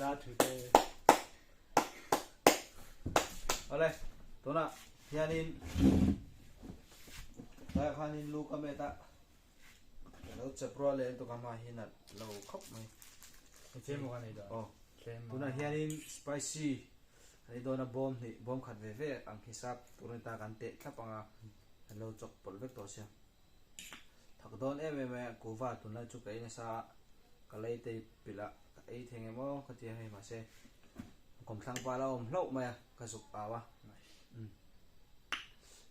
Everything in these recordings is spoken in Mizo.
A thu te. Awle, tunah hianin tlaiah khanin lu ka met a, ka lo chep rual leh lutuk a hma hi nalh lo khawp mai. Tlem maw ka nei dawn? Aw, tunah hianin spicy kan ei dawn a, bawm hnih, bawm khat ve ve ang hisap tur a ni ta, kan teh thlap ang a, kan lo chawk pawlh vek tawh sia. Thak dawn em em a, kuva tunlai chu ka ei nasa a, ka lei te pilh a, ka ei thei ngem aw ka ti a hei mahse kawmthlang pa la awm hlauh mai a, ka zuk au a, umm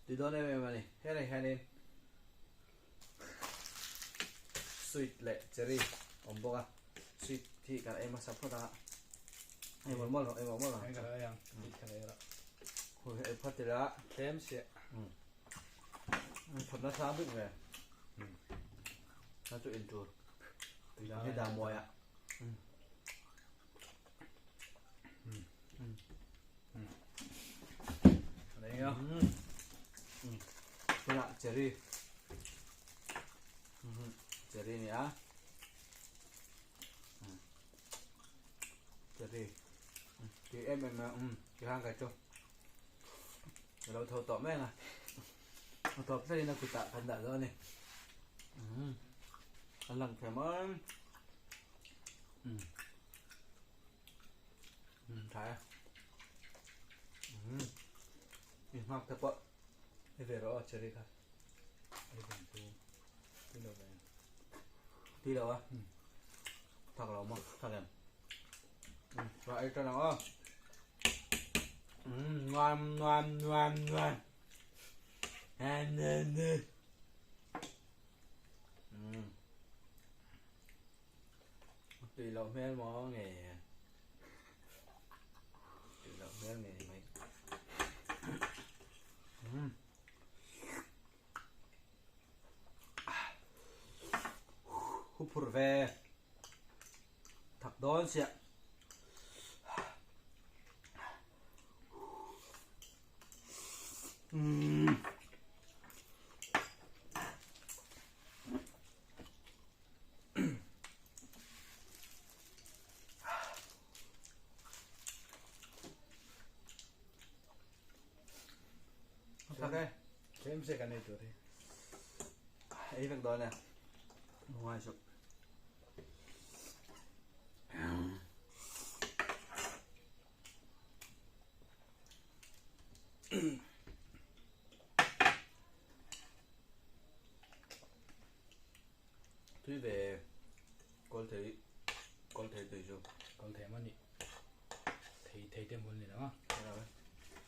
tui dawn em em a ni, helai hianin sweet leh cherry awm bawk a, sweet hi kan ei hmasa phawt a, ei mawlh mawlh rawh ei mawlh mawlh rawh, ei phawt ila, tlem siah. Thawmhnaw sang bik ve. Na chu in tur. Hi da mawi a. Tunah cherry. Cherry ni a. Cherry. Tui em em a. Ti khan kai chu. Ka lo tho tawh mek a, a tawp thlengin a kutah kan dah dawn a ni. Umm a lang thei mai umm umm tha e umm i nghak te pawh i ve rawh aw cherry kha ti lo a thak lo maw thak em. Và ei cho nó. Ngon ngon ngon ngon. Tùy lậu hmel maw nge. Tùy lậu hmel nge mai. Hu phurh ve. Thak dawn siah. Umm. Thak e. Tlem se kan ei tur hi. Ei vek dawn e. Ngai suh. Tui ve kawl thei kawl thei tui chu. Kawl thei maw ni. Thei thei te hmul ni lo a.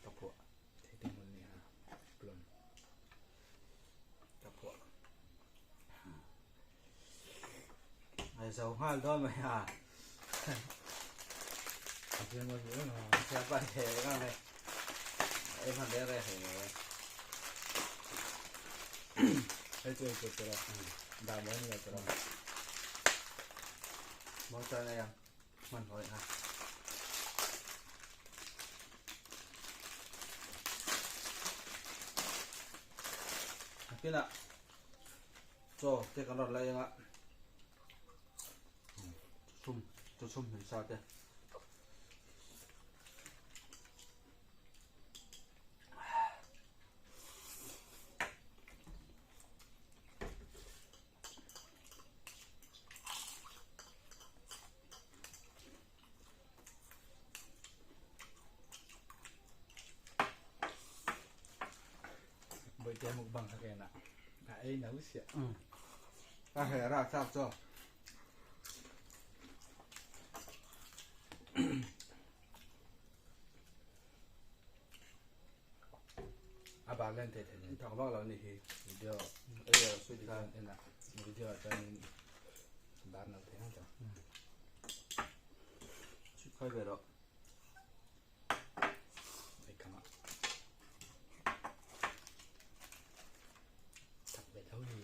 Ka phuah. Thei te hmul ni ha. Plum. Ka phuah. Ai zo nghal dawn mai a. A chiang mawi hle mai. A chiang pa he ngang mai. Em han reng reng hei mai. Hei chu ei tur tur a. Dah mawi ni lo tur a. Mawi chuan ei ang. Hman hawi ha. Nakinah chaw te kan rawn la eng a chhum chaw chhum hmin sa te. Bawihte mukbang kha ken ah a ei no siah. A he ra chak chaw. A bak len thei thei nen. Thak vak lo ni hi. Video ei lo sweet khan en ah video ah chuan in bar no thei ang chaw. Sweet khai ve rawh. Ei kham ah. Thak ve tho hi.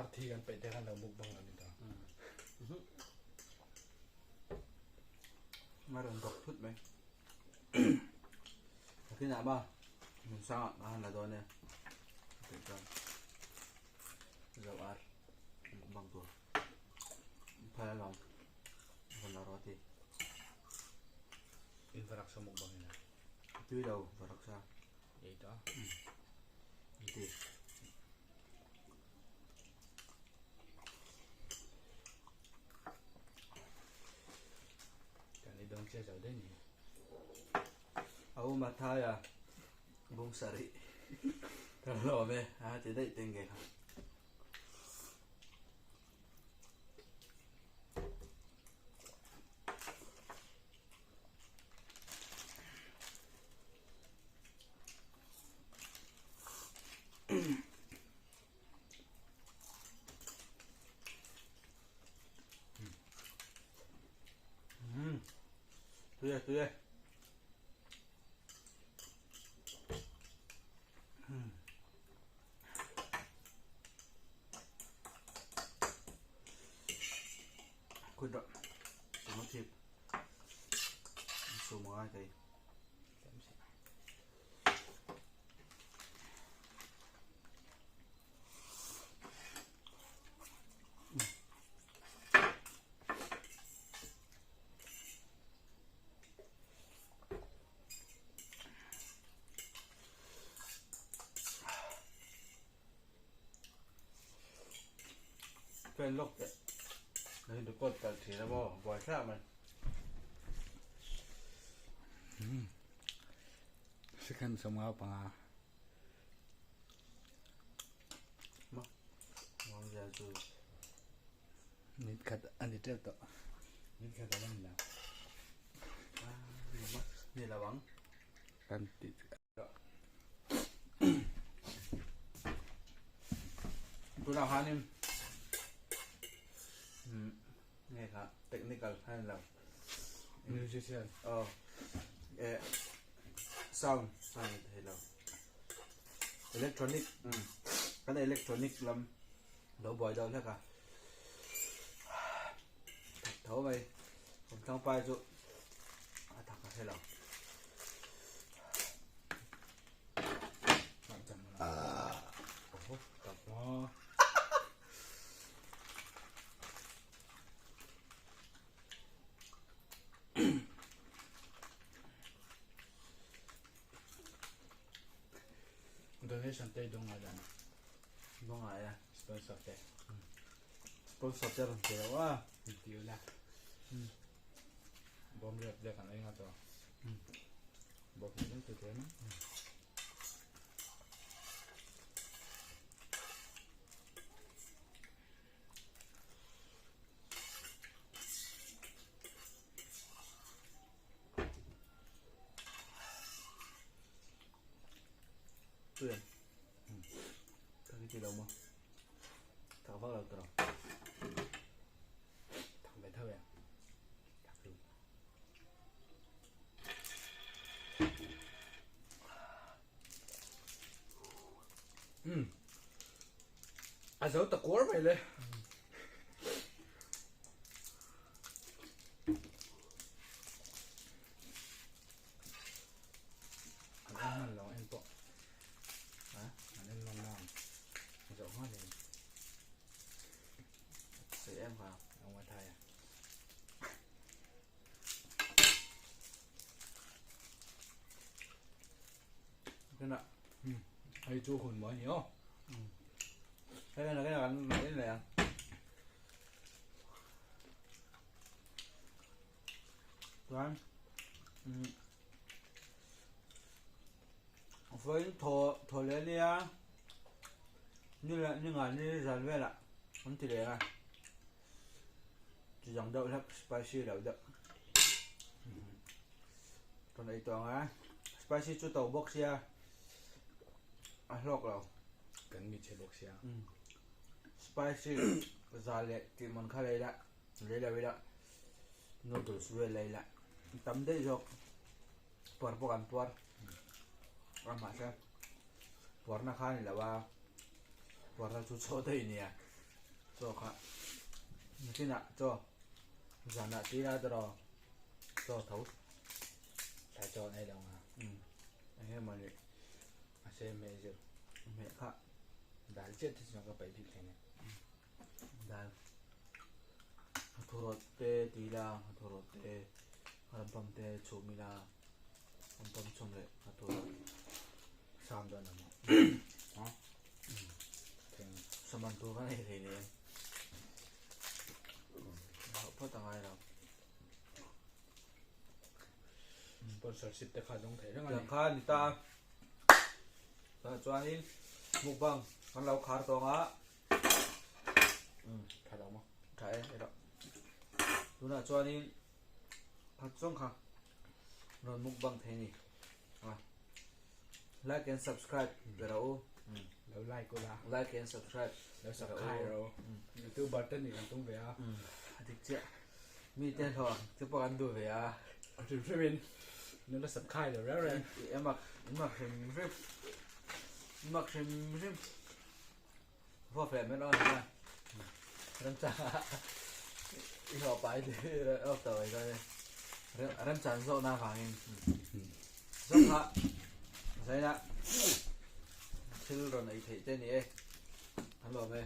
Arthi kan peih te khan lo mukbang lo ni ta. Nga rawn dawk thut mai. Takin ah ma hmun sang ah ka han la dawn e. Tih chuan zo ar mukbang tur phal alawm rawn la rawh a ti. In varaksa mukbang in a. Tui lo varaksa. Ei ta. Ti. Kan ei dawn chiah zo daih ni. Au Mathaya bung sarih kan hlawm e a ti daih teng nge kha. Tui e, tui e. Kut rawh. Sum a thip. Sum a ngai thei. Fan lawk teh. Hei record kalh thin a maw buai thlak mai. Second sawmngau panga. Ma Mawngzia chu Nit khat a ni teuh tawh. Nit khat a la ni lo. Ni lo ang. Kan tih Tunah khanin nge kha technical kha ni lo. Musician. Aw eh sound sound ni thei lo. Electronic kan electronic lam lo buai deuh hlek a. That tho mai kawmthlang pai chu a thak a hre lo. Donation te dawng ngai dan. Dawng ngai a. Sponsor te. Sponsor te rawn ti lo a. Ti ula. Bawm riat te kan ei nga tawh. Bawm riat te te. Tui em? Thak i ti lo maw? Thak vak lo tawh. Thak ve tho e. Thak lu. A zo ta kuar mai le. An en hman lo en pawh. Ha? An en hman nang. Zoh nghal in. Sei em kha. Ang wa thai a. Kena. Hei chu hun mawi ni aw. Hei kena kena kan en leh ang. Chuan vawiin thaw thaw leh ania ni leh ni nga ni zan velah an ti leh a chi dang deuh hlek spicy loh deuh rawn ei tawh ang a spicy chu to bawk sia a hlawk lo kan mi chhe bawk sia spicy za leh tih man kha lei la lei lo ila noodles vel lei la tam daih zawk puar pawh kan puar a mahse puarna kha a ni lo a puarna chu chawh daih a nia. Chaw kha nitinah chaw zanah tih lai tawh chaw tho thlai chaw an ei lo ang a eng nge mawni a se hmeh zir hmeh kha dal chiah te chuan ka paih bik thei nen dal thawrawt te ti ila thawrawt te rampam te chhum ila rampam chhum leh thawrawt sam dawn ang maw Saman tur kan ei thei nen hauh phawt a ngai lo. Sponsorship te kha dawng thei reng a ni. Tiang kha ni ta. Tunah chuanin mukbang kan lo khar tawng a. Tha lo maw? Tha e, erawh. Tunah chuanin khat zawng kha rawn mukbang thei ni. Like and subscribe pe rawh u. Lo like ula. Like and subscribe. Lo subscribe rawh u. Youtuber te nih kan tum ve a. A dik chiah. Mi te hlawh te pawh kan duh ve a. A hrim hrim in nu la subscribe lo reng reng. I mak i mak hrim hrim. I mak hrim hrim. Vuak leh mai dawn a. Remchang ah i hlawh pai awk tawh mai dawn e. Remchang zawhna avangin zawk kha zaina thil rawn ei theih te ni e. An lawm e.